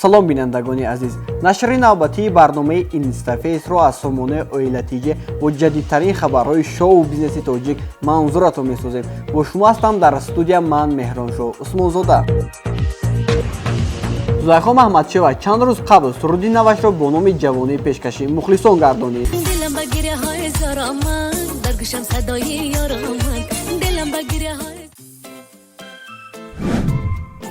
Салом, бинандагони азиз! Нашри навбатии барномаи Инстафейсро аз сомонаи Оила ТЖ бо ҷадидтарин хабарҳои шоу бизнеси тоҷик манзуратон месозем. Бо шумо ҳастам дар студия ман, Меҳроншоҳ Усмонзода. Зулайхо Маҳмадшева чанд рӯз қабл суруди навашро бо номи «Ҷавонӣ» пешкаши мухлисон гардонид. Дилам ба гиряҳои зор омад, дар гӯшам садои ёр омад, дилам ба гиряҳои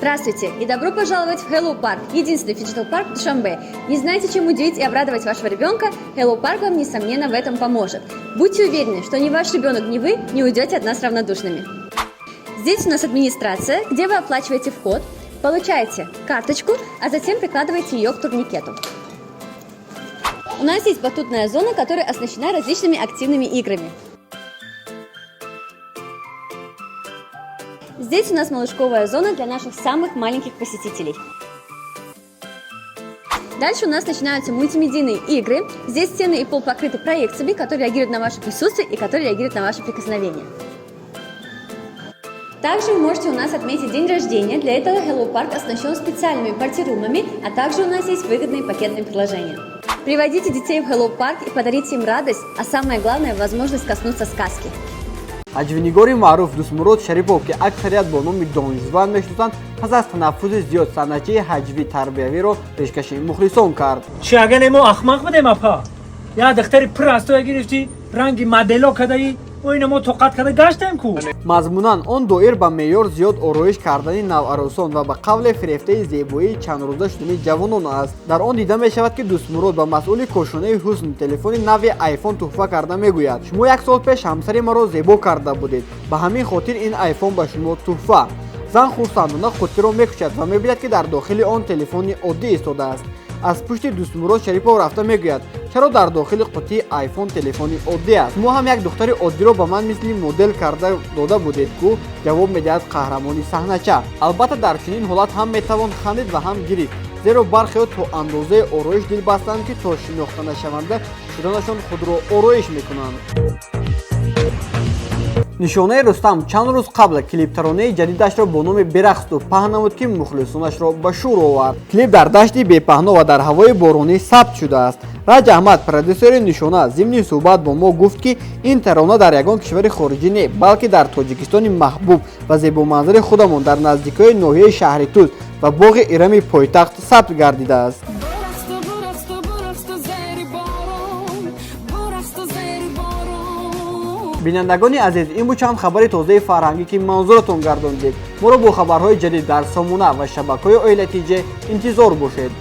Здравствуйте и добро пожаловать в Hello Park, единственный фиджитал парк в Душанбе. Не знаете, чем удивить и обрадовать вашего ребенка? Hello Park вам, несомненно, в этом поможет. Будьте уверены, что ни ваш ребенок, ни вы не уйдете от нас равнодушными. Здесь у нас администрация, где вы оплачиваете вход, получаете карточку, а затем прикладываете ее к турникету. У нас есть батутная зона, которая оснащена различными активными играми. Здесь у нас малышковая зона для наших самых маленьких посетителей. Дальше у нас начинаются мультимедийные игры. Здесь стены и пол покрыты проекциями, которые реагируют на ваше присутствие и которые реагируют на ваше прикосновение. Также вы можете у нас отметить день рождения. Для этого Hello Park оснащен специальными парти-румами, а также у нас есть выгодные пакетные предложения. Приводите детей в Hello Park и подарите им радость, а самое главное – возможность коснуться сказки. Ҳаҷвнигори маъруф Дӯстмурод Шарипов, ки аксарият бо номи Донжван мешиносанд, пас аз танаффуси зиёд саҳначаи ҳаҷви тарбиявиро пешкаши мухлисон кард. Чи, агар мо ахмақ будем, апа, як духтари пир аз тоя гирифтӣ, ранги модело кадаи, мо ина мо тоқат када гаштем ку. Мазмунан он доир ба меъёр зиёд ороиш кардани наварӯсон ва ба қавле фирефтаи зебоии чандрӯза шудани ҷавонон аст. Дар он дида мешавад, ки Дӯстмурод ба масъули кошонаи ҳусн телефони нави Айфон туҳфа карда мегӯяд: «Шумо як сол пеш ҳамсари маро зебо карда будед, ба ҳамин хотир ин Айфон ба шумо туҳфа». Зан хурсандона қуттиро мекушад ва мебинад, ки дар дохили он телефони оддӣ истодааст. Аз пушти Дӯстмурод Шарипов рафта мегӯяд: «Чаро дар дохили қуттии Айфон телефони оддӣ аст? Шумо ҳам як духтари оддиро ба ман мисли модел карда дода будед ку?» Ҷавоб медиҳад қаҳрамони саҳнача. Албатта, дар чунин ҳолат ҳам метавон хандид ва ҳам гирифт, зеро бархеҳо то андозаи ороиш дил бастанд, ки то шинохтанашаванда шуданашон худро ороиш мекунанд. Нишонаи Рустам чанд рӯз қабл клиптаронаи ҷадидашро бо номи «Берақсту» паҳн намуд, ки мухлисонашро ба шӯр овард. Клип дар дашти бепаҳно ва дар ҳавои боронӣ сабт шудааст. Раҷ Аҳмад, продюсери Нишона, зимни суҳбат бо мо гуфт, ки ин тарона дар ягон кишвари хориҷӣ не, балки дар Тоҷикистони маҳбуб ва зебоманзари худамон, дар наздикиҳои ноҳияи шаҳри Тӯз ва боғи Ирами пойтахт сабт гардидааст. Бурақсту, бурақсту, бурақсту зери борон, бурақсту зери борон. Бинандагони азиз, ин буд чанд хабари тозаи фарҳангӣ, ки манзуратон гардондед. Моро бо хабарҳои ҷадид дар сомона ва шабакаҳои Оила ТЖ интизор бошед.